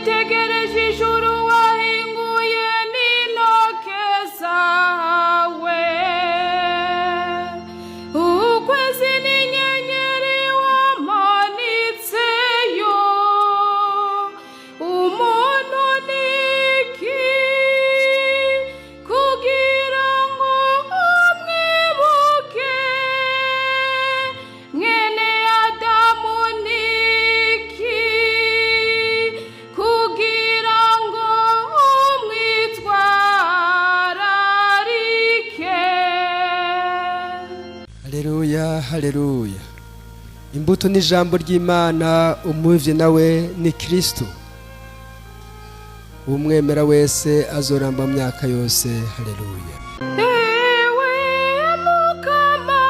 Nitegereje ijuru wahinguye n'intoke zawe, ukwezi n'inyenyeri wamanitseyo, umuntu ni iki kugira ngo umwibuke? Mwene Adamu ni iki kugira ngo umwitwararike? Haleluya, haleluya! Imbuto ni ijambo ry'Imana, umuvye nawe ni Kristo. Umwemera wese azoramba mu myaka yose. Haleluya! Ewe Mukama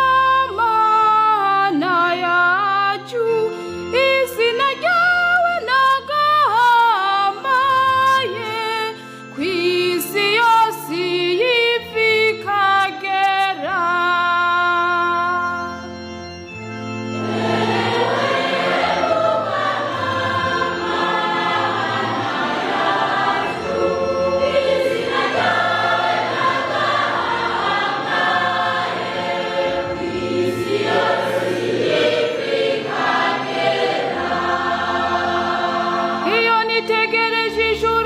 Mana yacu, izina ryawe nagahambaye kw'isi yose y'ivi ikagera. Iyo nitegereje ijuru